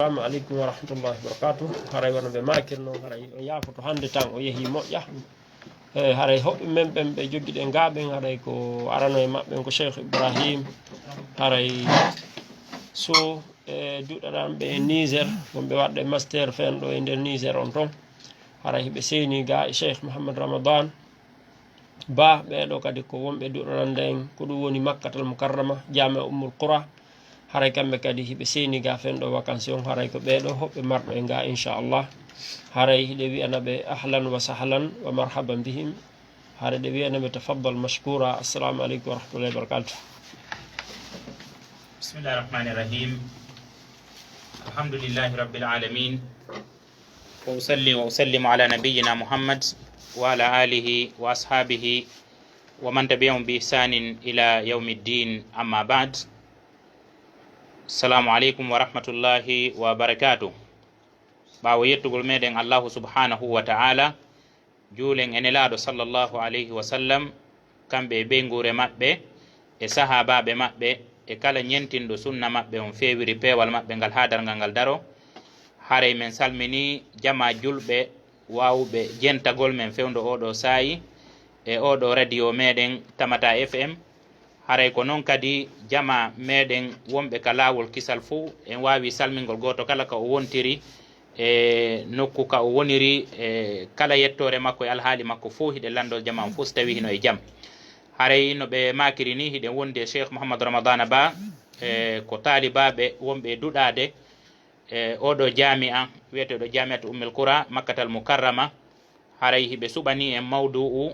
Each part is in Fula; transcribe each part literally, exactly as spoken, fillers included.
Assalamu aleykum wa rahmatullahi wa barakatuh. Haray wano ɓe maakirno, haray o yaafoto hannde tan, o yehi moƴƴa. E haray hoɓɓe men ɓen ɓe joggiɗen gaa ɓen, haray ko arano e maɓɓe ko Cheikh Ibrahim. Haray so e duɗaɗan ɓe e Niger, wonɓe waɗde master fen ɗo e nder Niger on ton. Haray hiɓe seeni gaa e Cheikh Mouhammad Ramadan. Ba ɓeeɗo kadi ko wonɓe duɗaɗan nden, ko ɗum woni Makkatal Mukarrama, Jaami'a Ummul Qura. Haray kamɓe kadi hiɓe seeni gaa fen ɗo vacances on, haray ko ɓeeɗo hoɓɓe marɗo en gaa, inchallah. Haray hiɗe wi'ana ɓe ahlan wa sahlan wa marhaban bihim. Haray ɗe wi'ana ɓe tafaddal mashkura. Assalamu aleykum wa rahmatullahi wa barakatuh. بسم الله الرحمن الرحيم. الحمد لله رب العالمين. وأصلي وأسلم على نبينا محمد وعلى آله وأصحابه ومن تبعهم بإحسان إلى يوم الدين، أما بعد. السلام عليكم ورحمة الله وبركاته. Ɓaawo yettugol meɗen Allahu subhanahu wa ta'ala, juulen e Nelaaɗo sallallahu alayhi wa sallam, kamɓe e ɓeynguure maɓɓe, e sahaabaaɓe maɓɓe, e kala ñentinɗo sunna maɓɓe on feewiri peewal maɓɓe ngal haa darngal ngal daro. Haray men salminii jamaa julɓe waawuɓe jentagol men fewndo oo ɗoo saa'i e oo ɗoo radio meɗen Tamata F M. Haray ko non kadi jamaa meɗen wonɓe ka laawol kisal fuu, en waawi salmingol gooto kala ka o wontiri e nokku ka o woniri, e kala yettoore makko e alhaali makko fuu, hiɗen lanndoo jamaa on fuu si tawii hino e jam. Haray no ɓe maakiri nii, hiɗen wondi e Cheikh Mouhammad Ramadana Ba, e ko taalibaaɓe wonɓe e duɗaade e oo ɗoo jaami'a wi'eteeɗo Jaami'atu Ummil Qura Makkatal Mukarrama. Haray hiɓe suɓanii en mawdu'u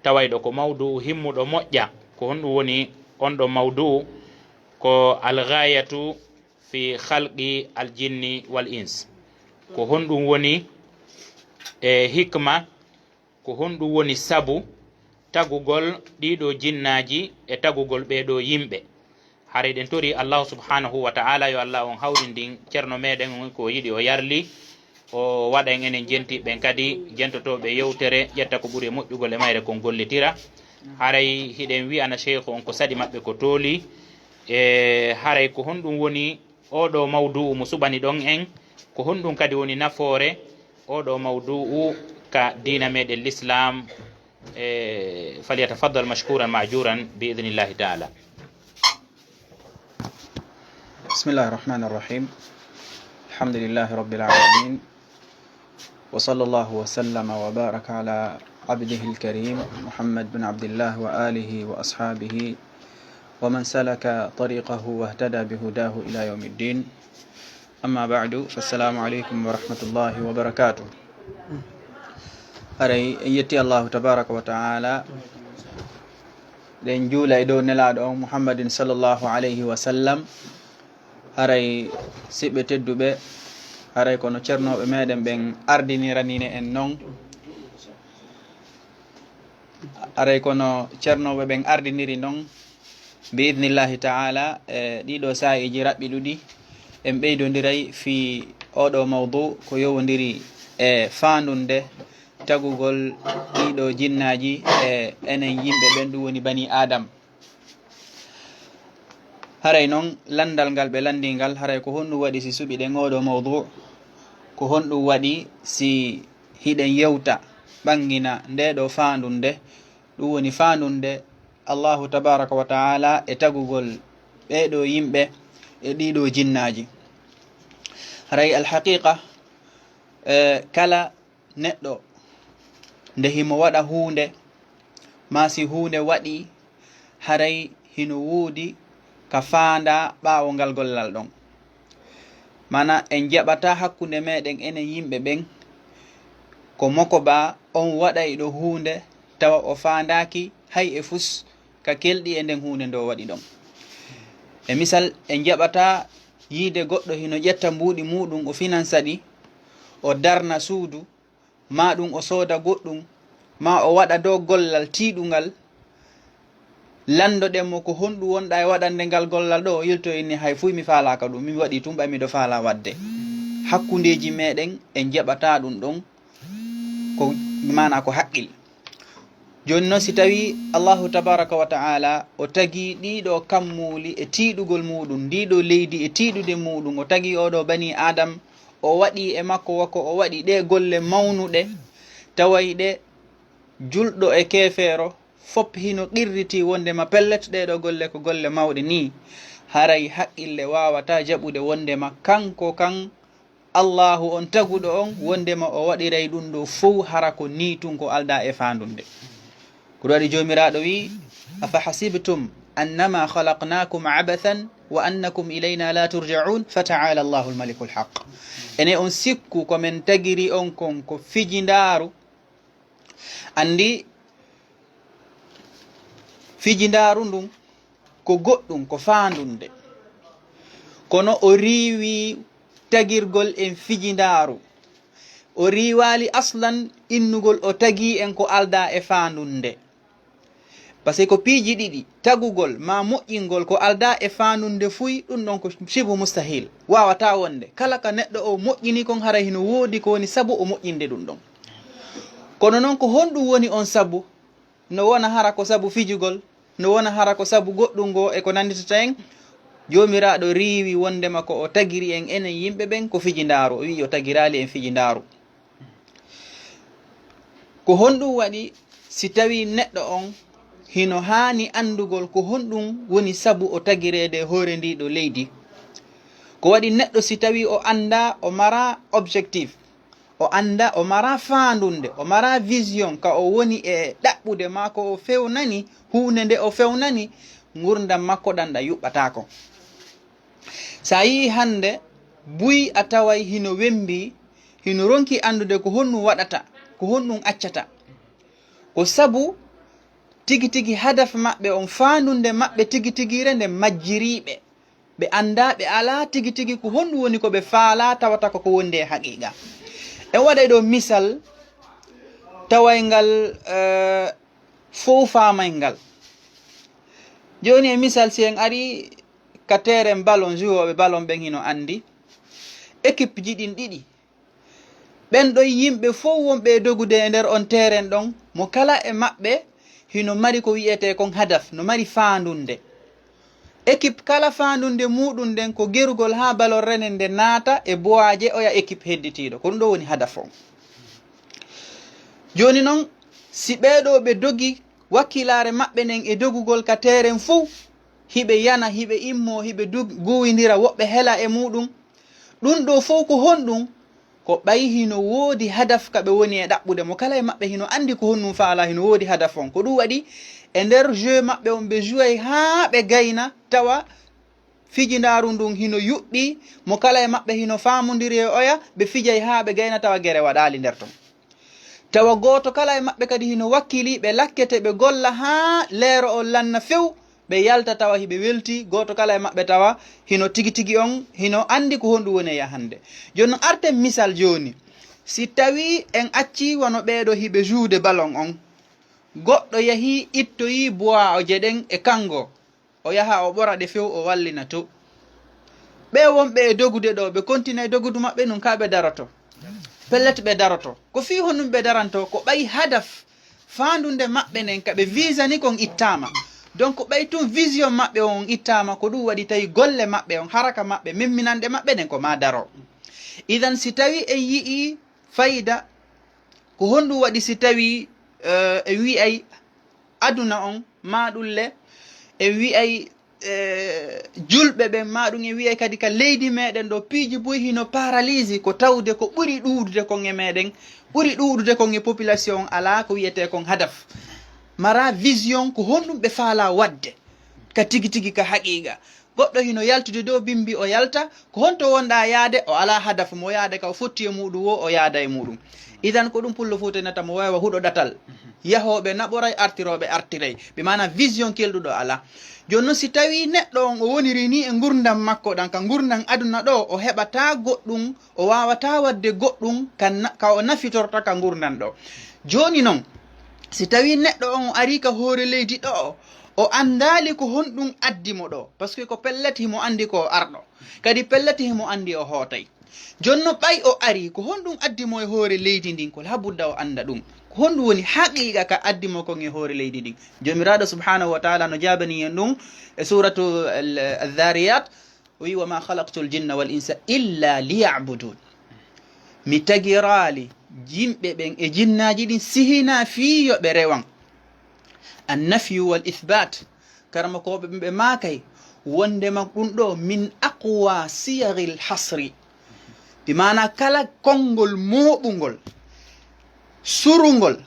tawayɗo ko mawdu'u himmuɗo moƴƴa. Ko honɗum woni on ɗoo mawdu'u? Ko Al-Ghayatu fi khalqi al-jinni wal ins. Ko honɗum woni e hikma, ko honɗum woni sabu tagugol ɗii ɗoo jinnaaji e tagugol ɓee ɗoo yimɓe? Haray ɗen torii Allahu subhanahu wa ta'ala yo Allah on hawrindin ceerno meɗen on ko yiɗi o yarli, o waɗa en enen jentiiɓe ɓen kadi jentotooɓe yewtere, ƴetta ko ɓuri e moƴƴugol e mayre kon gollitira. Haray hiɗen wi'ana sheikhu on ko saɗi maɓɓe ko tooli. E haray ko honɗum woni oo ɗoo mawdu'u mo suɓani ɗon en? Ko honɗum kadi woni nafoore oo ɗoo mawdu'u ka diina meɗen Lislaam? E, falyatafaddal mashkuran ma'juran bi idnillahi ta'ala. بسم الله الرحمن الرحيم. الحمد لله رب العالمين. وصلى الله وسلم وبارك على عبده الكريم محمد بن عبد الله وآله وأصحابه ومن سلك طريقه واهتدى بهداه إلى يوم الدين. أما بعد، فالسلام عليكم ورحمة الله وبركاته. Haray en yetti Allahu tabaraka wa ta'ala, ɗen juula e dow nelaaɗo on Muhammadin sallallahu alayhi wa sallam. Haray siɓɓe tedduɓe, haray kono cernooɓe meɗen ɓen ardiniraniino en non. Haray kono cernooɓe ɓen ardiniri non, bi idnillahi ta'ala, e ɗii ɗoo saa'iiji raɓɓiɗuɗi, en ɓeydondiray fii oo ɗoo mawdu ko yowondiri e faandunde tagugol ɗii ɗoo jinnaaji e enen yimɓe ɓen, ɗum woni banii Aadam. Haray non, lanndal ngal ɓe lanndii ngal, haray ko honɗum waɗi si suɓiɗen oo ɗoo mawdu? Ko honɗum waɗi si hiɗen yewta ɓanngina ndee ɗoo faandunde? Ɗum woni faandunde Allahu tabaraka wa ta'ala e tagugol ɓee ɗoo yimɓe e ɗii ɗoo jinnaaji. Haray alhaqiqa, e, kala neɗɗo nde himo waɗa huunde, maa si huunde waɗii, haray hino woodi ka faandaa ɓaawo ngal gollal ɗon. Maanaa en jaɓataa hakkunde meɗen enen yimɓe ɓen ko mokobaa on waɗayɗo huunde tawa o faandaaki hay e fus ka kelɗi e nden huunde nde o waɗi ɗon. E misal, en jaɓataa yiide goɗɗo hino ƴetta mbuuɗi muuɗum o finansa ɗi, o darna suudu, maa ɗum o sooda goɗɗum, maa o waɗa dow gollal tiiɗungal, lanndoɗen mo ko honɗum wonɗaa e waɗande ngal gollal ɗoo, o yiltoyi ni hay fuy mi faalaaka ɗum, mi waɗii tun ɓay miɗo faalaa waɗde. Hakkundeeji meɗen en jaɓataa ɗum ɗon, ko maanaa ko haqqil. Jooni noon, si tawii Allahu tabaaraka wa ta'aala o tagii ɗiiɗoo kammuuli e tiiɗugol muuɗum, ndiiɗoo leydi e tiiɗude muuɗum, o tagii oo ɗoo banii Aadam, o waɗii e makko wa ko o waɗi ɗee golle mawnuɗe, taway ɗe julɗo e keefeero fof hino qirritii wonndema pellet ɗee ɗoo golle ko golle mawɗe nii, haray haqqille waawataa jaɓude wonndema kanko kan Allaahu on taguɗo on, wonndema o waɗiray ɗum ɗoo fow hara ko nii tun, ko aldaa e faandunde. Ko ɗum waɗi Joomiraaɗo wi'i: "Afa hasibtum annama khalaqnakum abathan wa annakum ilayna la turja'un, fa ta'ala Allahul malikul haq." Ene on sikku ko men tagiri on kon ko fijindaaru? Anndi fijindaaru ndun ko goɗɗum, ko faandunde. Kono o riiwi tagirgol en fijindaaru. O riiwaali aslan innugol o tagii en ko aldaa e faandunde. Parce que ko piiji ɗiɗi, tagugol maa moƴƴingol ko aldaa e faandunde fuy, ɗum ɗon ko sibu mustahil. Waawataa wonde. Kala ka neɗɗo o moƴƴini kon, haray hino woodi ko woni sabu o moƴƴinde ɗum ɗon. Kono noon, ko honɗum woni on sabu? No wona hara ko sabu fijugol, no wona hara ko sabu goɗɗum ngoo e ko nannditata en? Joomiraaɗo riiwi wonndema ko o tagiri en, enen yimɓe ɓen, ko fijindaaru. O wi'i o tagiraali en fijindaaru. Ko honɗum waɗi si tawii neɗɗo on hino haani anndugol ko honɗum woni sabu o tagireede e hoore ndii ɗoo leydi? Ko waɗi neɗɗo si tawii o anndaa, o maraa objectif, o anndaa, o maraa faandunde, o maraa vision ka o woni e ɗaɓɓude maa ko o fewnani, huunde nde o fewnani, ngurndan makko ɗan ɗan yuɓɓataako. So a yi'ii hannde, buy a taway hino wemmbii, hino ronki anndude ko honɗum waɗata, ko honɗum accata. Ko sabu tigi tigi hadaf maɓɓe on, faandunde maɓɓe tigi tigiire nde majjiriiɓe. Ɓe anndaa, ɓe alaa tigi tigi ko honɗum woni ko ɓe faalaa, tawata ko ko wondi e haqiiqa. En waɗay ɗoo misal tawayngal, eh, fow faamayngal. Jooni e misal, si en arii ka terrain ballon, joueurɓe ballon ɓen hino anndi. Équipe ji ɗin ɗiɗi. Ɓen ɗon yimɓe fow wonɓe e dogude e nder on terrain ɗon, mo kala e maɓɓe hino mari ko wi'etee kon hadaf, no mari faandunde. Équipe kala faandunde muuɗum nden ko gerugol haa ballon rene nde naata e buwaaje oya équipe hedditiiɗo. Ko ɗum ɗoo woni hadaf on. Jooni non, si ɓee ɗoo ɓe dogi wakkilaare maɓɓe nden e dogugol ka terrain fow, hiɓe yana, hiɓe immoo, hiɓe dug-, guwindira, woɓɓe hela e muuɗum. Ɗum ɗoo fow ko honɗum? Ko ɓay hino woodi hadaf ka ɓe woni e ɗaɓɓude mo. Kala e maɓɓe hino anndi ko honɗum faalaa, hino woodi hadaf on. Ko ɗum waɗi e nder jeu maɓɓe on ɓe jouway haa ɓe gayna, tawa fijindaaru ndun hino yuɓɓi, mo kala e maɓɓe hino faamondiri e oya, ɓe fijay haa ɓe gayna tawa gere waɗaali nder ton. Tawa gooto kala e maɓɓe kadi hino wakkilii, ɓe lakkete, ɓe golla haa leero on lanna few, ɓe yalta tawa hiɓe weltii, gooto kala e maɓɓe tawa hino tigi tigi on, hino anndi ko honɗum woni e yahannde. Jooni non, arten misal jooni. Si tawii en accii wano ɓee ɗoo hiɓe jouwude ballon on, goɗɗo yahii ittoyii buwaaje ɗen e kanngo, o yaha o ɓora ɗe few, o wallina to. Ɓee wonɓe e dogude ɗoo, ɓe kontina e dogudu maɓɓe nun, kaa ɓe daroto? Pellet ɓe daroto. Ko fii honɗum ɓe daranto? Ko ɓay hadaf, faandunde maɓɓe nden ka ɓe visani kon ittaama. Donc ɓay tun vision maɓɓe on ittaama, ko ɗum waɗi tawi golle maɓɓe on, haraka maɓɓe, memminanɗe maɓɓe ɗen ko maa daro. Idan si tawi en yi'ii fayda, ko honɗum waɗi si tawi, eh, en wi'ay aduna on, maa ɗum le, en wi'ay, eh, julɓe ɓen, maa ɗum en wi'ay kadi ka leydi meɗen ɗo, piiji buy hino paralysé, ko tawde ko ɓuri ɗuuɗude kon e meɗen, ɓuri ɗuuɗude kon e population on, alaa ko wi'etee kon hadaf. Maraa vision, ko honɗum ɓe faalaa waɗde ka tigi tigi, ka haqiiqa. Goɗɗo hino yaltude dow bimbi, o yalta, ko honto wonɗaa yaade? O alaa hadaf, mo yaade ka o fotti e muuɗum woo, o yaada e muuɗum. Idan ko ɗum pullo fuutanata mo waywa huɗo ɗatal. Yahooɓe naɓoray, artirooɓe artiray. Ɓe maana vision kelɗuɗo alaa. Jooni non si tawii neɗɗo on o woniri nii e ngurndan makko ɗan, ka ngurndan aduna ɗo, o heɓataa goɗɗum, o waawataa waɗde goɗɗum ka na-, ka o nafitorta ka ngurndan ɗo. Jooni non, si tawii neɗɗo on o arii ka hoore leydi ɗo, o anndaali ko honɗum addi mo ɗo, parce que ko pellet himo anndi ko o arɗo, kadi pellet himo anndi o hootay. Jonno ɓay o ari, ko honɗum addi mo e hoore leydi ndin? Ko labudda o annda ɗum. Ko honɗum woni haqiqa ka addi mo kon e hoore leydi ndin? Joomiraaɗo subhanahu wa taala no jaabani en ɗum e suratu Al-Dhariyat, o wi, "Wa ma khalaqtu l-jinna wal insa illa liya'budun." Mi tagiraali yimɓe ɓen e jinnaaji ɗin si hinaa fii yo ɓe rewan. Annafyu wal ithbat, karamokooɓe ɓe maakay wondema ɗum ɗo min aqwa siyagil hasri, bi maana kala konngol mooɓungol, surungol,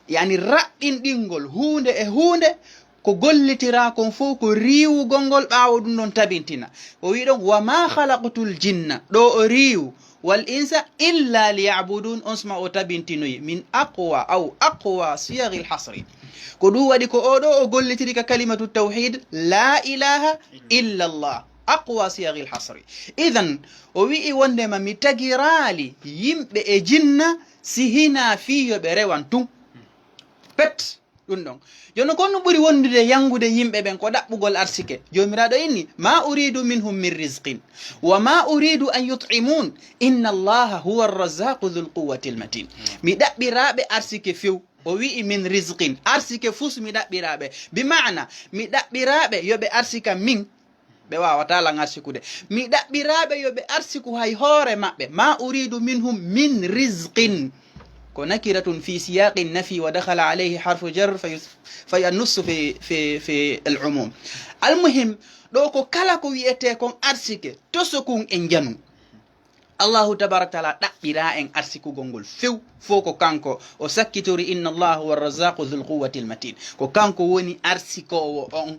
yani raɓɓinɗingol huunde e huunde, ko gollitiraa kon fof ko riiwugol ngol, ɓaawo ɗum ɗon tabintina. O wi ɗon, "Wa ma khalaqtul jinna", ɗo o riiwu, "wal insa illa liya'budun", on suma o tabintinoyi, "min aqwa aw aqwa siyagil hasri." Ko ɗum waɗi ko o ɗo o gollitiri ka kalimatu tawhid, "La ilaha illa Allah." Aqwa siyagil hasri. Idan, o wi'i wondema mi tagiraali yimɓe e jinna si hinaa fii yo ɓe rewan tun. Pet, ɗum ɗon. Jooni ko honɗum ɓuri wondude yangude yimɓe ɓen ko ɗaɓɓugol arsike. Joomiraaɗo inni, "Ma uridu minhum min rizqin, wa ma uridu an yut'imun, inna Allaha huwa arrazzaqu dhul quwwatil matin." Mi ɗaɓɓiraaɓe arsike few. O wi'i, "Min rizqin." Arsike fus mi ɗaɓɓiraaɓe. Bi maana, mi ɗaɓɓiraaɓe yo ɓe arsika min. Ɓe waawataa lan arsikude. Mi ɗaɓɓiraaɓe yo ɓe arsiku hay hoore maɓɓe. "Ma uridu minhum min rizqin." Ko nakiratun fi siyaqi nafi wa dakhala alayhi harfu jar fa yus-, fa yanussu fi, fi, fi al-umum. Al-muhim, ɗo ko kala ko wi'etee kon arsike, to sokun e njanu. Allahu tabaraka taala ɗaɓɓiraa en arsikugol ngol few, fow ko kanko. O sakkitori, "Inna Allaha huwa arrazzaqu dhul quwwatil matin." Ko kanko woni arsikoowo on.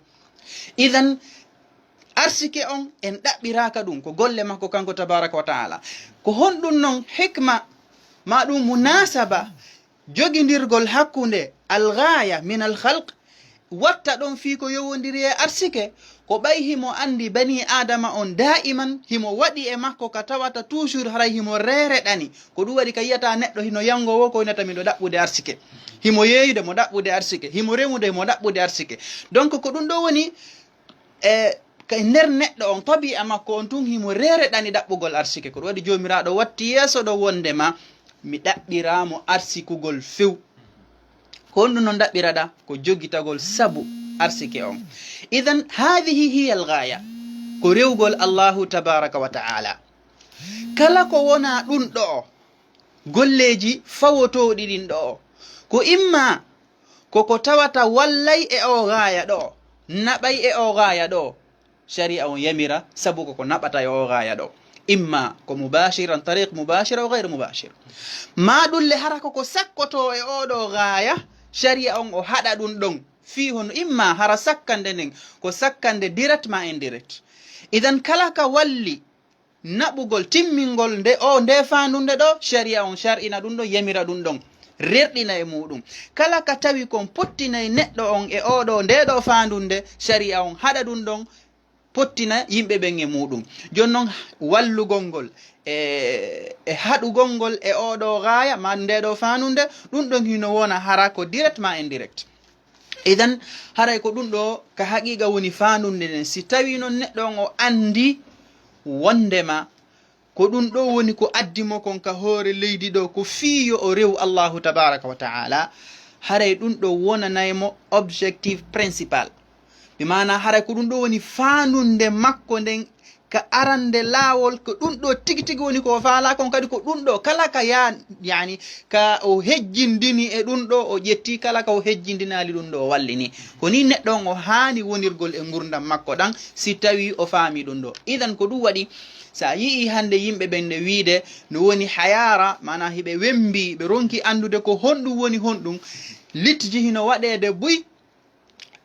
Idan, arsike on en ɗaɓɓiraaka ɗum, ko golle makko kanko tabaraka wa taala. Ko honɗum non hikma, ma ɗum munasaba, jogindirgol hakkunde al-ghaya min al-khalq, watta ɗon fii ko yowondiri e arsike? Ko ɓay himo andi bani Adama on daiman, himo waɗi e makko ka tawata toujours haray himo reere ɗani. Ko ɗum waɗi ka yiyata neɗɗo hino yango wo ko winata miɗo ɗaɓɓude arsike. Himo yeeyude mo ɗaɓɓude arsike. Himo remude mo ɗaɓɓude arsike. Donc ko ɗum ɗo woni e ka nder neɗɗo on, tabi'a makko on tun himo reere ɗani ɗaɓɓugol arsike. Ko ɗum waɗi Joomiraaɗo watti yeeso ɗo wondema mi ɗaɓɓiraa mo arsikugol few. Ko honɗum non ɗaɓɓiraɗa? Ko jogitagol sabu arsike on. Idan, hadhihi hiya al-ghaya. Ko rewgol Allahu tabaraka wa ta'ala. Kala ko wona ɗum ɗo, golleeji fawotooɗi ɗin ɗo, ko imma ko ko tawata wallay e o ghaya ɗo, naɓay e o ghaya ɗo, sharia on yamira, sabu ko ko naɓata e o ghaya ɗo. Imma ko mubashir, an tariq mubashir aw ghayr mubashir. Ma ɗum le hara ko ko sakkoto e o ɗo ghaya, sharia on o haɗa ɗum ɗon. Fii hono imma hara sakkande nden, ko sakkande direct ma indirect. Idan kala ka walli naɓugol, timmingol nde, o, nde faandunde ɗo, sharia on shar'ina ɗum ɗon, yamira ɗum ɗon, rerɗina e muɗum. Kala ka tawi kon pottinay neɗɗo on e o ɗo, nde ɗo faandunde, sharia on haɗa ɗum ɗon, pottina yimɓe ɓen e muɗum. Jooni non, wallugol ngol e, e haɗugol ngol e o ɗo ghaya, ma nde ɗo faandunde, ɗum ɗon hino wona hara ko direct ma indirect. Idan, haray ko ɗum ɗo ka haqiqa woni faandunde nden. Si tawi non neɗɗo on o andi wondema ko ɗum ɗo woni ko addi mo kon ka hoore leydi ɗo, ko fii yo o rew Allahu tabaraka wa ta'ala, haray ɗum ɗo wonanay mo objectif principal. Bi maana haray ko ɗum ɗo woni faandunde makko nden ka arande laawol, ko ɗum ɗo tigi tigi woni ko o faalaa kon, kadi ko ɗum ɗo kala ka ya-, yani, ka o hejjindini e ɗum ɗo, o ƴetti, kala ka o hejjindinaali ɗum ɗo, o wallini. Ko ni neɗɗo on o haani wonirgol e ngurdam makko ɗan, si tawi o faami ɗum ɗo. Idan ko ɗum waɗi, sa yi'i hande yimɓe ɓen nde wiide no woni hayara, maana hiɓe wembi, ɓe ronki andude ko honɗum woni honɗum, litji hino waɗeede buy,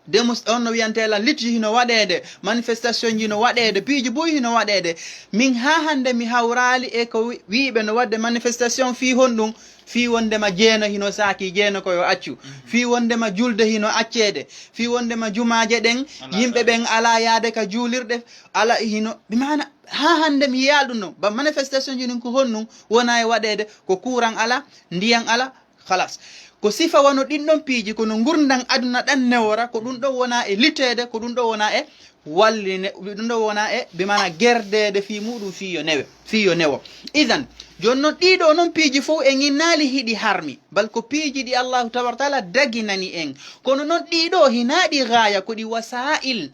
Demos-, on no wiyante lan, litji hino waɗeede, manifestation ji no waɗeede, piiji buy hino waɗeede. Min haa hannde mi hawraali e ko wi-, wiiɓe no waɗde manifestation fii honɗum, fii wondema jeeno hino saaki, jeeno ko yo accu. Mhm. Fii wondema julde hino acceede. Fii wondema jumaaje ɗen, yimɓe ɓen alaa yaade ka juulirɗe, ala hino, bi maana, haa hannde mi yiyaali ɗum non. Ba manifestation ji ɗin ko honɗum wona e waɗeede, ko courant ala, ndiyan ala, Halas. Ko sifa wano ɗin ɗon piiji, kono ngurndan aduna ɗan newora, ko ɗum ɗon wona e liteede, ko ɗum ɗon wona e walline, ɗum ɗon wona e, bi mana gerdeede fii muɗum fii yo newe, fii yo newo. Idan, jooni non ɗiɗo non piiji fof en innaali hiɗi harmi, bal ko piiji ɗi Allahu tabaraka taala daginani en. Kono non ɗiɗo hinaa ɗi gaaya, ko ɗi wasaa'il.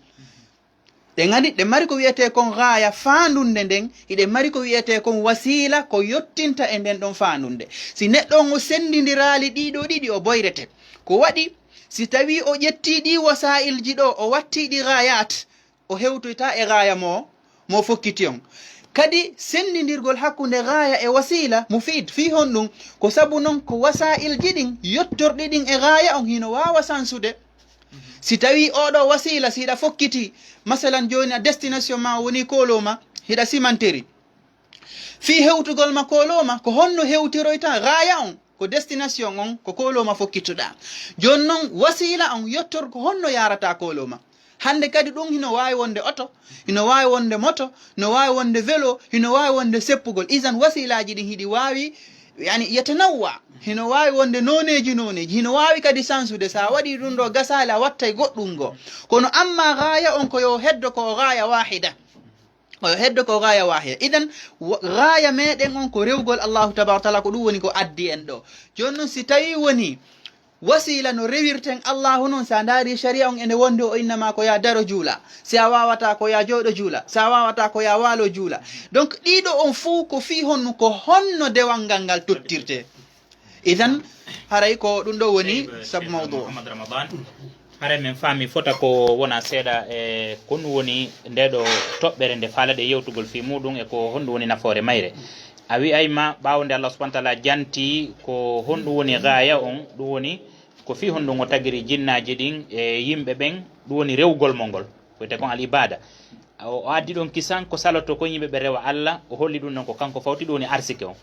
Ɗen andi, ɗe mari ko wi'etee kon gaaya faandunde nden, hiɗe mari ko wi'etee kon wasiila ko yottinta e nden ɗon faandunde. Si neɗɗo on o senndindiraali ɗiɗo ɗiɗi, o boyrete. Ko waɗi, si tawii o ƴettii ɗii wasaa'ilji ɗo, o wattii ɗi gaayaat, o hewtoyta e gaaya mo, mo fokkiti on. Kadi senndindirgol hakkunde gaaya e wasiila, mufiid, fii honɗum? Ko sabu non ko wasaa'ilji ɗin, yottorɗi ɗin e gaaya on hino waawa sansude. Si tawii oo ɗoo wasiila, si hiɗa fokkiti, masalan, jooni a destination ma woni Koloma, hiɗa simantiri. Fii hewtugol ma Koloma, ko honno hewtiroyta gaaya on? Ko destination on, ko Koloma fokkituɗaa. Jooni non, wasiila on yottor ko honno yaarata Koloma. Hannde kadi ɗum hino waawi wonde oto, hino waawi wonde moto, hino waawi wonde vélo, hino waawi wonde seppugol. Isan wasiilaaji ɗin hiɗi waawi, yani, yatanawwa. Hino waawi wonde nooneeji nooneeji. Hino waawi kadi sansude. So a waɗii ɗum ɗo gasaali, a wattay goɗɗum goo. Kono amma gaaya on ko yo heddo ko gaaya waahida. Ko yo heddo ko gaaya waahida. Idan, wa-, gaaya meɗen on ko rewgol Allahu tabaraka taala, ko ɗum woni ko addi en ɗo. Jooni non si tawii woni wasiila no rewirten Allahu non, si a ndaari sharia on ene wonde o innama ko ya daro juula. Si a waawata ko ya jooɗo juula. Si a waawata ko ya waalo juula. Donc, ɗiɗo on fuu ko fii honno, ko honno dewal ngal ngal tottirte. Idan, haray ko ɗum ɗo woni sabu mawdu o. Muhammad Ramadan. Haray men faami fota ko wona seeɗa e ko ɗum woni nde ɗo toɓɓere nde faalaɗe yewtugol fii muɗum e ko honɗum woni nafoore mayre. A wi'ay ma ɓaawo nde Allah subhanahu wa ta'ala janti ko honɗum woni gaaya on, ɗum woni ko fii honɗum o tagiri jinnaaji ɗin e yimɓe ɓen, ɗum woni rewgol mo ngol. Ko wiyetee kon al ibada. O, o addi ɗon kisan ko saloto kon yimɓe ɓe rewa Allah, o holli ɗum ɗon ko kanko fawti ɗum woni arsike on.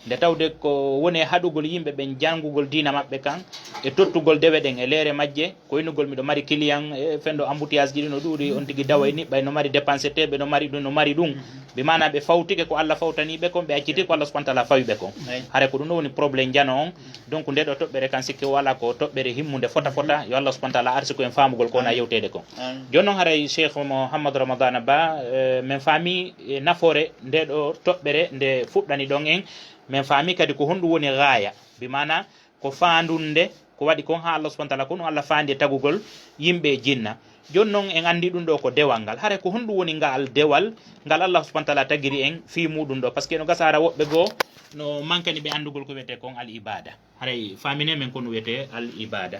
Nde tawde ko woni e haɗugol yimɓe ɓen janngugol diina maɓɓe kan, e tottugol dewe ɗen e leere majje, ko innugol miɗo mari client, e fenndo embouteillage ji ɗi no ɗuuɗi, on tigi daway niɓɓay, no mari dépense teeɓe, no mari ɗum, no mari ɗum. Bi maana ɓe fawtike ko Allah fawtani ɓe kon, ɓe acciti ko Allah subhanahu wa ta'ala fawi ɓe kon. Hare ko ɗum ɗo woni problème jano on. Donc, nde ɗo toɓɓere kan sikke wala ko toɓɓere himmunde fota fota. Yo Allah subhanahu wa ta'ala arsiku en faamugol ko wona yewteede kon. Jooni non haray Cheikh Mouhamadou Ramadana Ba, eh, men faami, eh, nafoore nde ɗo toɓɓere nde fuɗɗani ɗon en. Men faami kadi ko honɗum woni gaaya. Bi maana ko faandunde ko waɗi kon ha Allah subhanahu wa ta'ala, ko ɗum Allah faandi e tagugol yimɓe e jinna. Jooni non en anndi ɗum ɗo ko dewal ngal. Hare ko honɗum woni ngal dewal ngal Allah subhanahu wa ta'ala tagiri en fii muɗum ɗo? Parce que no gasa hara woɓɓe goo no mankani ɓe anndugol ko wiyetee kon al ibada. Haray faamine men ko no wiyetee al ibada.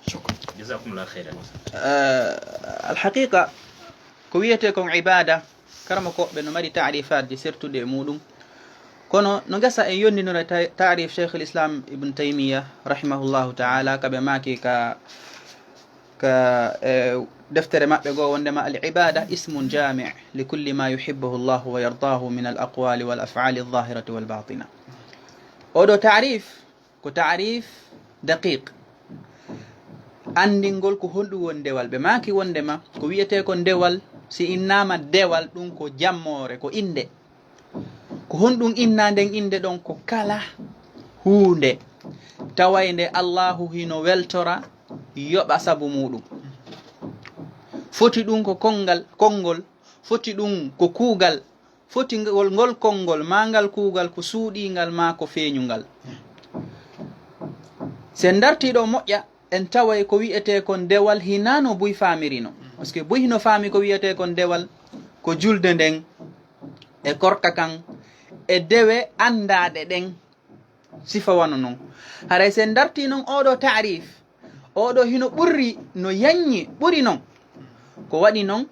Shukran. Jazakumullahu khairan. Eh, al haqiqa, ko wiyetee kon ibada, karamokooɓe no mari taarifaatji sertuɗi e muɗum. Kono no gasa en yondinora ta-, taarif Cheikh al Islam Ibn Taymiya, rahimahullahu ta'ala, ka ɓe maaki ka, ka, eh, deftere maɓɓe goo wondema al ibada ismun jami' li kulli ma yuhibbuhu Allahu wa yardahu min al aqwali wal af'ali al zahirati wal batina. Oɗo taarif ko taarif daqiq. Anndingol ko honɗum woni dewal. Ɓe maaki wondema ko wiyetee kon dewal, si innama dewal, ɗum ko jammoore, ko innde. Ko honɗum inna nden innde ɗon? Ko kala huunde tawaynde Allahu hino weltora yoɓa sabu muɗum. Foti ɗum ko konngal, konngol, foti ɗum ko kuugal, foti ngol, ngol konngol, maa ngal kuugal ko suuɗiingal, maa ko feeñungal. Si en dartii ɗo moƴƴa, en taway ko wiyetee kon dewal hinaa no buy faamirino. Parce que buy hino faami ko wiyetee kon dewal ko julde nden, e korka kan, e dewe anndaaɗe ɗen. Sifa wano non. Haray si en dartii non oɗo taarif, oɗo hino ɓurri no yanñi, ɓuri non. Ko waɗi non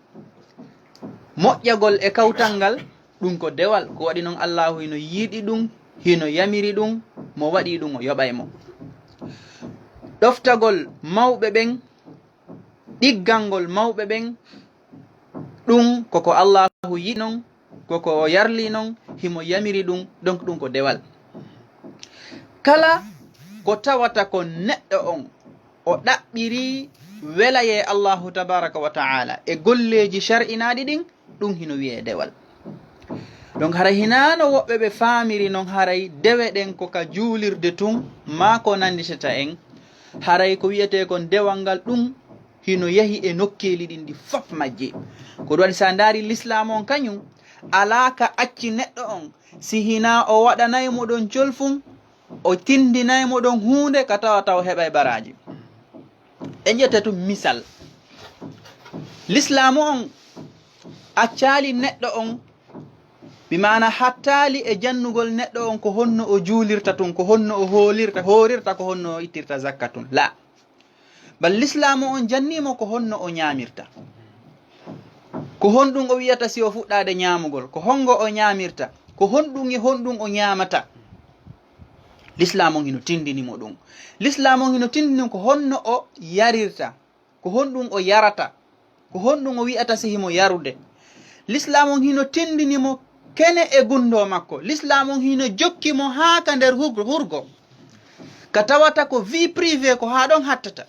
moƴƴagol e kawtal ngal, ɗum ko dewal. Ko waɗi non Allaahu hino yiɗi ɗum, hino yamiri ɗum, mo waɗi ɗum o yoɓay mo. Ɗoftagol mawɓe ɓen, ɗiggangol mawɓe ɓen, ɗum koko Allaahu yiɗi non, koko o yarli non, himo yamiri ɗum, donc ɗum ko dewal. Kala ko tawata ko neɗɗo on o ɗaɓɓiri welayee Allaahu tabaaraka wa ta'ala e golleeji shar'inaaɗi ɗin, ɗum hino wiyee dewal. Donc haray hinaano woɓɓe ɓe faamiri noon haray dewe ɗen ko ka juulirde tun maa ko nannditata en, haray ko wiyetee kon dewal ngal ɗum hino yahi e nokkeeli ɗin ɗi fof majji. Ko ɗum waɗi so a ndaari lislaam on kañum alaa ka acci neɗɗo on si hinaa o waɗanay mo ɗon colfun, o tinndinay mo ɗon huunde ka tawa taw heɓay baraaji. En ƴetta tun misal. Lislaamu on accaali neɗɗo on, bi maana hattaali e jannugol neɗɗo on ko honno o juulirta tun, ko honno o hoolirta, hoorirta, ko honno o ittirta zakka tun. La. Bal lislaamu on janniimo ko honno o ñaamirta. Ko honɗum o wi'ata si o fuɗɗaade ñaamugol, ko honngo o ñaamirta, ko honɗum e honɗum o ñaamata. Lislaamu on hino tinndini mo ɗum. Lislaamu on hino tinndini ko honno o yarirta, ko honɗum o yarata, ko honɗum o wi'ata si himo yarude. Lislaamu on hino tinndini mo kene e gunndoo makko. Lislaamu on hino jokki mo haa ka nder hurgo, hurgo. Ka tawata ko vie privée ko haa ɗon hattata.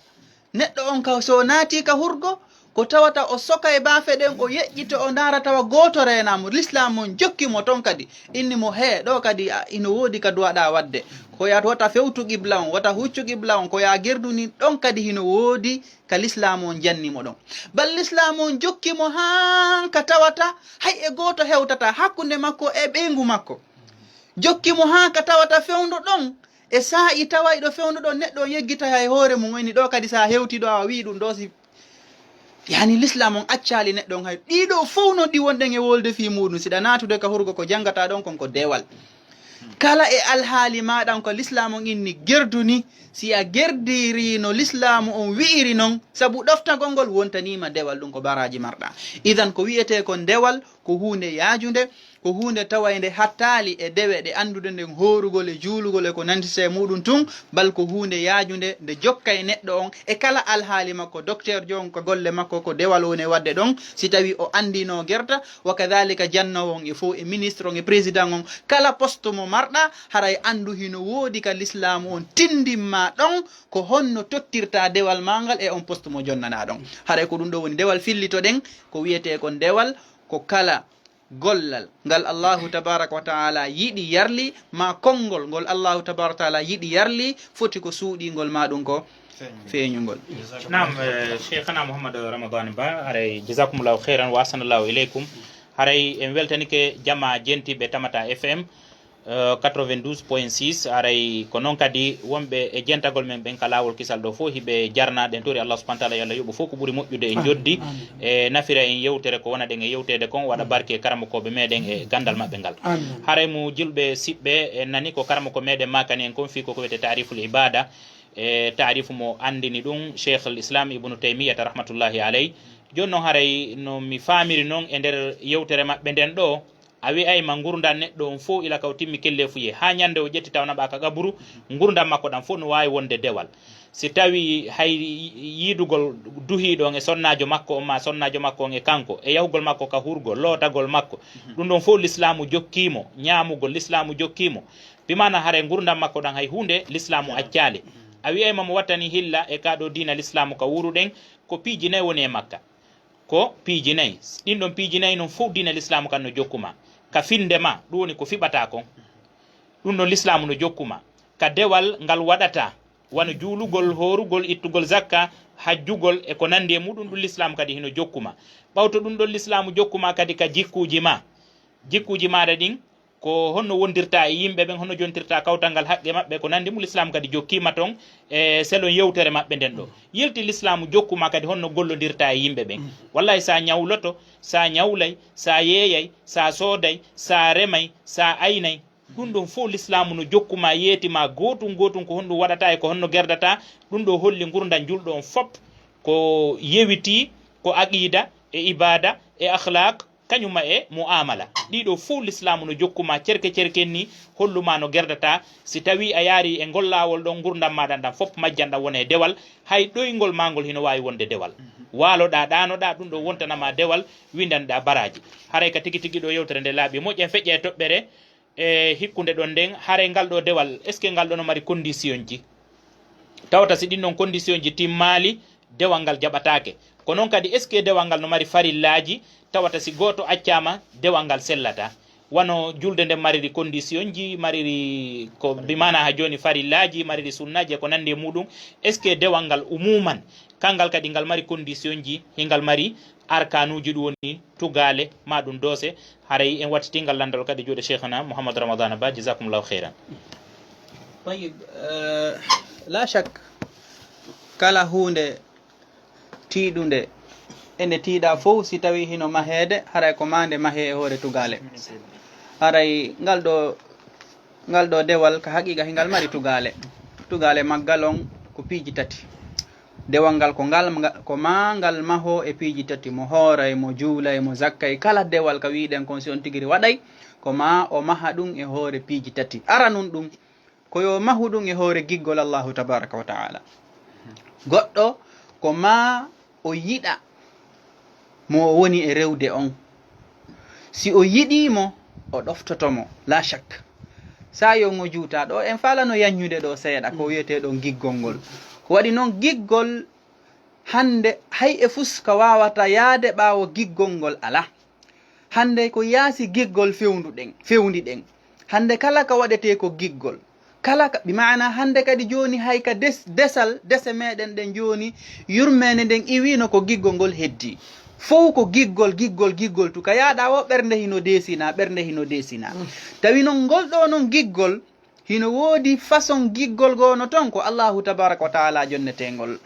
Neɗɗo on ka so naati ka hurgo, ko tawata o soka e baafe ɗen, o yeƴƴito, o ndaara tawa gooto reenaa mo. Lislaamu on jokki mo ton kadi. Inni mo, "Hee, ɗoo kadi a, ino woodi ka duwaɗaa waɗde. Ko yaa wota fewtu qibla on, wota huccu qibla on, ko yaa gerdu ni." Ɗon kadi hino woodi ka lislaamu on janni mo ɗon. Bal lislaamu on jokki mo haa ka tawata hay e gooto hewtata hakkunde makko e ɓeyngu makko. Jokki mo haa ka tawata fewndo ɗon e saa'i tawayɗo fewndo ɗon neɗɗo on yeggitay hay hoore mum, o inni ɗoo kadi so a hewti ɗoo a wi'i ɗum ɗoo si, yani, lislaam on accaali neɗɗo on hay. Ɗii ɗoo fow non ɗi wonɗen e wolde fii muuɗum, si ɗa naatude ka hurgo ko janngata ɗon kon ko dewal. Kala e alhaali maaɗa on ko lislaam on inni gerdu ni, si a gerdiri no lislaamu on wi'iri non, sabu ɗoftagol ngol wontaniima dewal, ɗum ko baraaji marɗa. Idan ko wi'etee kon dewal ko huunde yaajunde, ko huunde tawaynde hattaali e dewe ɗe anndude nden hoorugol e juulugol e ko nandita e muuɗum tun, bal ko huunde yaajunde nde jokka e neɗɗo on e kala alhaali makko, docteur jo on ko golle makko ko dewal woni e waɗde ɗon, si tawi o anndino gerta, wa kadhalika jannoowo on e fow e ministre on e président on, kala poste mo marɗa, haray anndu hino woodi ka lislaamu on tinndimma ɗon ko honno tottirta dewal maa ngal e on poste mo jonnanaa ɗon. Haray ko ɗum ɗoo woni dewal fillitoɗen, ko wi'etee kon dewal, ko kala gollal ngal Allahu tabaraka wa taala yiɗi yarli, ma konngol ngol Allahu tabaraka wa taala yiɗi yarli, foti ko suuɗingol ma ɗum ko feeñungol. Naam, eh, Cheikhana Mouhammad Ramadan Ba, haray jazakumullahu khairan wa ahsanallahu ilaykum. Haray en weltanike jama jentiɓe Tamata F M, eh, quatre-vingt-douze point six, haray ko noon kadi wonɓe e jentagol men ɓen ka laawol kisal ɗo fof hiɓe jarna. Ɗen tori Allah subhanahu wa taala yo Allah yoɓu fof ko ɓuri moƴƴude e joddi, e nafira en yewtere ko wona ɗen e yewteede kon, waɗa barke e karamokooɓe meɗen e gandal maɓɓe ngal. Haray mo julɓe siɓɓe en nani ko karamoko meɗen makani en kon fii ko ko wiyete taariful ibada, e taarifu mo anndini ɗum Cheikh al Islam Ibnu Taymiyata rahmatullahi alay. Jooni noon haray no mi faamiri noon e nder yewtere maɓɓe nden ɗo, a wi'ay ma ngurndan neɗɗo on fof ila ka o timmi kelleefuye, haa ñande o ƴetti taw naɓa ka qaburu, ngurndan makko ɗan fof no waawi wonde dewal. Si tawi hay yiidugol duhiiɗo on e sonnaajo makko on, ma sonnaajo makko on e kanko, e yahugol makko ka hurgo, lootagol makko, ɗum ɗon fof lislaamu jokkii mo, ñaamugol lislaamu jokkii mo. Bi maana haray ngurndan makko ɗan hay huunde lislaamu accaali. A wi'ay ma mo wattani hilla e kaa ɗo diina lislaamu ka wuuruɗen, ko piiji nay woni e Makka. Ko piiji nay. Ɗin ɗon piiji nay non fof diina lislaamu kan no jokku ma. Ka finde ma, ɗum woni ko fiɓata kon. Ɗum ɗon lislaamu no jokku ma. Ka dewal ngal waɗata, wano juulugol, hoorugol, ittugol zakka, hajjugol e ko nandi e muɗum, ɗum lislaamu kadi hino jokku ma. Ɓawto ɗum ɗon lislaamu jokku ma kadi ka jikkuuji ma. Jikkuuji maaɗa ɗin, ko honno wondirta e yimɓe ɓen, honno jontirta kawtal ngal haqqe maɓɓe, ko nandi mum lislaamu kadi jokkii ma ton e selon yewtere maɓɓe nden ɗo. Yilti lislaamu jokku ma kadi honno gollondirta e yimɓe ɓen. Wallahi sa ñawloto, sa ñawlay, sa yeeyay, sa sooday, sa remay, sa aynay, ɗum ɗon fof lislaamu no jokku ma, yeeti ma gootum gootum ko honɗum waɗata e ko honno gerdata. Ɗum ɗo holli ngurndan julɗo on fop ko yewitii ko aqiida e ibaada e akhlaq, kañum ma e mu'amala. Ɗiɗo fof lislaamu no jokku ma cerke cerke ni, hollu ma no gerdata. Si tawi a yaari e ngol laawol ɗon, ngurndan ma ɗan ɗan fop majjan ɗan wona e dewal. Hay ɗoyngol ma ngol hino waawi wonde dewal. Waaloɗaa, ɗaanoɗaa, ɗum ɗo wontana ma dewal, windanɗaa baraaji. Haray ka tigi tigi ɗo yewtere nde laaɓi moƴƴa, feƴƴa e toɓɓere e hikkunde ɗon nden, haray ngal ɗo dewal, est-ce que ngal ɗo no mari condition ji? Tawata si ɗin ɗon condition ji timmaali, dewal ngal jaɓataake. Ko non kadi, est-ce que dewal ngal no mari farillaaji? Tawata si gooto accaama, dewal ngal sellataa. Wano julde nden mariri condition ji, mariri ko bi maana ha joni farillaaji, mariri sunnaaji e ko nandi e muɗum. Est-ce que dewal ngal umuman, kangal kadi ngal mari condition ji, hingal mari arkanuuji, ɗum woni tugaale, ma ɗum doose? Haray en wattitingal landal kadi juuɗe Cheikhana Mouhamadou Ramadana Ba, jazakumullahu khairan. Tayyib, eh, la shak, kala huunde tiiɗunde, e nde tiiɗa fof, si tawi hino maheede, haray ko ma nde mahee e hoore tugaale. Haray ngal ɗo, ngal ɗo dewal, ka haqiqa, hingal mari tugaale. Tugaale maggal on ko piiji tati. Dewal ngal ko ngal, ko ma ngal mahoo e piiji tati, mo hooray, mo juulay, mo zakkay, kala dewal ka wiiɗen kon, si on tigiri waɗay, ko ma o maha ɗum e hoore piiji tati. Aranun ɗum, ko yo mahu ɗum e hoore giggol Allahu tabaraka wa ta'ala. Goɗɗo, ko ma o yiɗa mo o woni e rewde on. Si o yiɗii mo, o ɗoftoto mo, la shak. Sa yo ngo juuta ɗo, en faalano yanñude ɗo seeɗa, ko wiyetee ɗon giggol ngol. Ko waɗi non giggol hannde, hay e fuska waawata yaade ɓaawo giggol ngol alaa. Hannde ko yaasi giggol fewnduɗen, fewndi ɗen. Hannde kala ka waɗetee ko giggol. Kala ka, bi maana hannde kadi jooni hay ka des-, desal, dese meɗen ɗen jooni, yurmeende nden iwiino ko giggol ngol heddi. Fow ko giggol, giggol, giggol tu. Ka yaaɗa o ɓernde hino deesina, ɓernde hino deesina. Tawi non ngol ɗo non giggol, hino woodi façon giggol goo no ton, ko Allahu tabaraka wa ta'ala jonnetee ngol.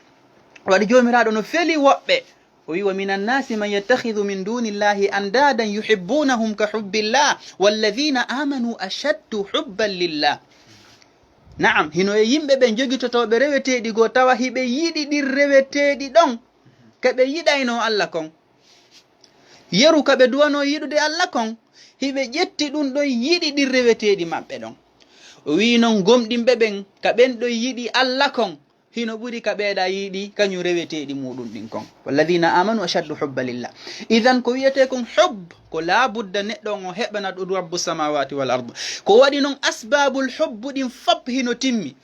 Waɗi Joomiraaɗo no feli woɓɓe. O wi, "Wa minan nasi man yattakhidhu min dunillahi andadan yuhibbunahum ka hubbillah, walladhina amanu ashaddu hubban lillah." Naam, hino e yimɓe ɓen jogitotooɓe reweteeɗi goo, tawa hiɓe yiɗi ɗin reweteeɗi ɗon, ka ɓe yiɗayno Allah kon. Yeru ka ɓe duwano yiɗude Allah kon, hiɓe ƴetti ɗum ɗon yiɗi ɗin reweteeɗi maɓɓe ɗon. O wi non gomɗinɓe ɓen, ka ɓen ɗon yiɗi Allah kon, hino ɓuri ka ɓeeɗa yiɗi kañum reweteeɗi muɗum ɗin kon. Walladhina amanu ashaddu hubba lillah. Idan ko wiyetee kon hubb, ko laabudda neɗɗo on o heɓana ɗum Rabbu samawati wal ard. Ko waɗi non asbabul hubbu ɗin fop hino timmi.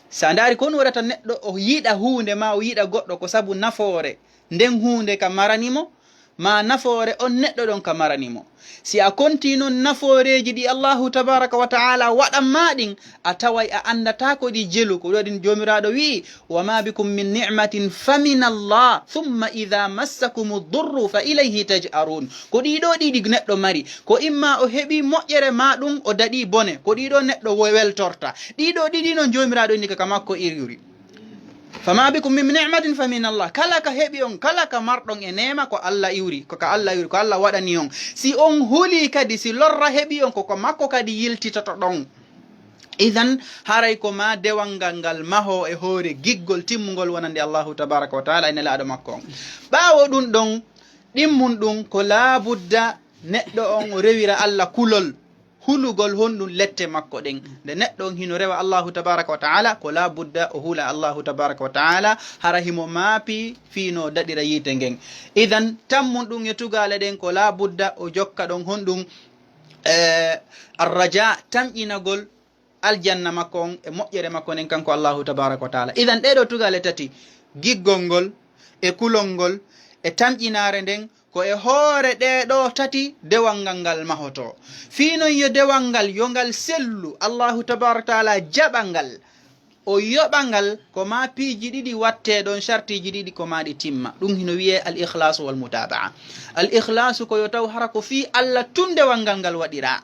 Sa ndaari ko honɗum waɗata neɗɗo o yiɗa huunde ma o yiɗa goɗɗo, ko sabu nafoore nden huunde ka marani mo, ma nafoore on neɗɗo ɗon ka marani mo. Si a konti non nafooreeji ɗi Allahu tabaraka wa ta'ala waɗan ma ɗin, a taway a anndataa ko ɗi jelu. Ko ɗum waɗi Joomiraaɗo wi'i, "Wa ma bikum min ni'matin fa min Allah, thumma idha massakumu durru fa ilayhi taj'arun." Ko ɗiɗo ɗiɗi neɗɗo mari, ko imma o heɓi moƴƴere ma ɗum o daɗi bone, ko ɗiɗo neɗɗo wo-, weltorta. Ɗiɗo ɗiɗi non Joomiraaɗo inni ka, ka makko iwri. "Fa ma bikum min ni'matin fa min Allah." Kala ka heɓi on, kala ka marɗon e neema, ko Allah iwri, ko ka Allah iwri, ko Allah waɗani on. Si on huli kadi, si lorra heɓi on, ko ka makko kadi yiltitoto ɗon. Idan, haray ko ma dewal ngal ngal mahoo e hoore giggol timmungol wonande Allahu tabaraka wa ta'ala e nelaaɗo makko on. Ɓaawo ɗum ɗon, ɗimmun ɗum ko laabudda neɗɗo on o rewira Allah kulol. Hulugol honɗum lette makko ɗen. Nde neɗɗo on hino rewa Allahu tabaraka wa ta'ala, ko laabudda o hula Allahu tabaraka wa ta'ala, hara himo maapi fii no daɗira yiite ngen. Idan, tammun ɗum e tugaale ɗen, ko laabudda o jokka ɗon honɗum, eh, arraja, tamƴinagol aljanna makko on e moƴƴere makko nden kanko Allahu tabaraka wa ta'ala. Idan, ɗee ɗoo tugaale tati, giggol ngol e kulol ngol e tamƴinaare nden, ko e hoore ɗee ɗoo tati dewal ngal ngal mahotoo. Fii non yo dewal ngal, yo ngal sellu, Allahu tabaraka wa ta'ala jaɓa ngal, o yoɓa ngal, ko ma piiji ɗiɗi wattee ɗon, shartiiji ɗiɗi ko ma ɗi timma. Ɗum hino wiyee al ikhlasu wal mutaba'a. Al ikhlasu ko yo taw hara ko fii Allah tun dewal ngal ngal waɗiraa.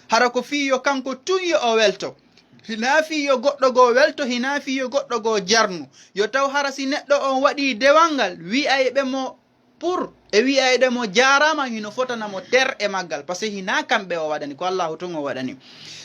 Hara ko fii yo kanko tun yo o welto. Hinaa fii yo goɗɗo goo welto, hinaa fii yo goɗɗo goo jarnu. Yo taw hara si neɗɗo on waɗii dewal ngal, wi'ayɓe mo pour, e wi'ayɓe mo jaaraama, hino fotana mo ter e maggal, parce que hinaa kamɓe o waɗani, ko Allahu tun o waɗani.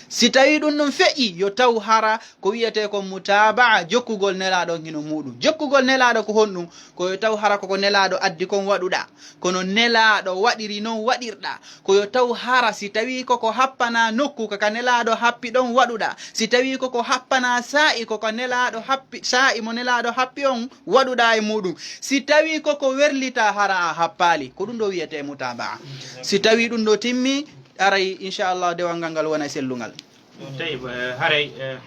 Si tawii ɗum ɗum feƴƴii, yo taw hara ko wiyetee kon mutaaba'a, jokkugol Nelaaɗo on hino muuɗum. Jokkugol Nelaaɗo ko honɗum? Ko yo taw hara ko ko Nelaaɗo addi kon waɗuɗaa, kono Nelaaɗo waɗiri non waɗirɗaa. Ko yo taw hara si tawii ko ko happanaa nokku, ko ka Nelaaɗo happi ɗon waɗuɗaa. Si tawii ko ko happanaa saa'i, ko ka Nelaaɗo happi, saa'i mo Nelaaɗo happi on waɗuɗaa e muuɗum. Si tawii ko ko werlitaa, hara a happaali. Ko ɗum ɗoo wiyetee mutaaba'a. Si tawii ɗum ɗoo timmi, aray, inchallah, dewal ngal ngal wonay sellungal. Tayyib, eh, haray, eh,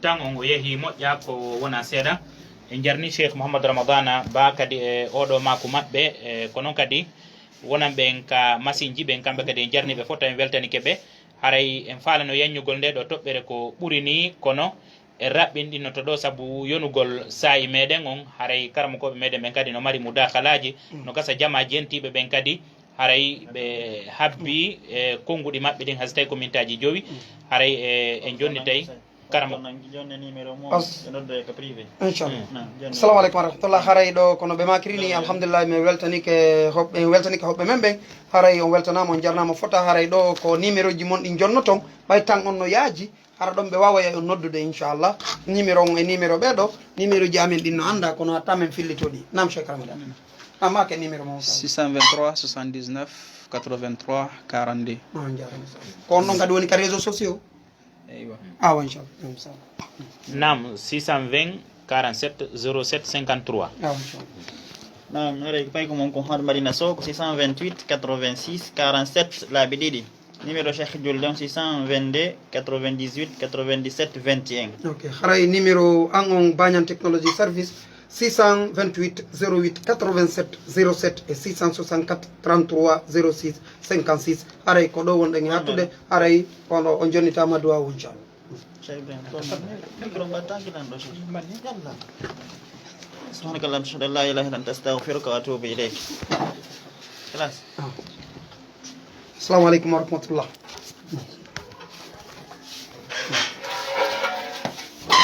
tan on o yehi moƴƴa ko wona seeɗa. En jarni Cheikh Mouhamadou Ramadana Ba kadi e oɗo maaku maɓɓe, eh, ko noon kadi Wonanɓe en ka masinji ɓen, kamɓe kadi en jarniiɓe fof, tawi en weltanike ɓe. Haray en faalano yanñugol nde ɗo toɓɓere ko ɓuri ni, kono e raɓɓinɗinnoto ɗo sabu yonugol saa'i meɗen on. Haray karamokooɓe meɗen ɓen kadi no mari mudaakalaaji, no gasa jamaaji yentiiɓe ɓen kadi, haray ɓe habbi e konnguɗi maɓɓe ɗin, hay so tawi ko mintaaji jowi. Haray e, en jonnitay karamoko. As- Inchallah. Assalamu aleykum wa rahmatullah. Haray ɗo kono ɓe makiri ni, alhamdulillah, mi weltanike hoɓɓe, weltanike hoɓɓe men ɓen. Haray on weltanama, on jarnama fota. Haray ɗo ko numéro ji mon ɗin jonnoton, ɓay tan on no yaaji. Hara ɗon ɓe waaway on noddude, inchallah. Numéro on e numéro ɓee ɗo, numéro ji amen ɗin no annda, kono hatta men fillito ɗi. Naam, Cheikh Ramadan. Amma ke numéro mon? Six cent vingt-trois, soixante-dix-neuf, quatre-vingt-trois, quarante-deux. On jarama. Ko on ɗon kadi woni ka réseaux sociaux? Eywa. Awa, inchallah. Naam, six cent vingt, quarante-sept, zéro sept, cinquante-trois. Awa, inchallah. Naam, haray ko pay ko mon ko Hood Madina Sow, ko six cent vingt-huit, quatre-vingt-six, quarante-sept, laabi ɗiɗi. Numéro Cheikh Julde on, six cent vingt-deux, quatre-vingt-dix-huit, quatre-vingt-dix-sept, vingt et un. Ok, haray numéro an on, Banyan Technology Service, six cent vingt-huit, zéro huit, quatre-vingt-sept, zéro sept et six cent soixante-quatre, trente-trois, zéro six, cinquante-six. Haray ko ɗo wonɗen e hattude, haray kono on jonnitama du'a, inchallah. Cheikh Ibrahim, to micro mbatta gilan ɗo, Cheikh. Yalla. سبحانك اللهم، أشهد أن لا إله إلا أنت، أستغفرك وأتوب إليك. خلاص. Assalamu aleykum wa rahmatullah.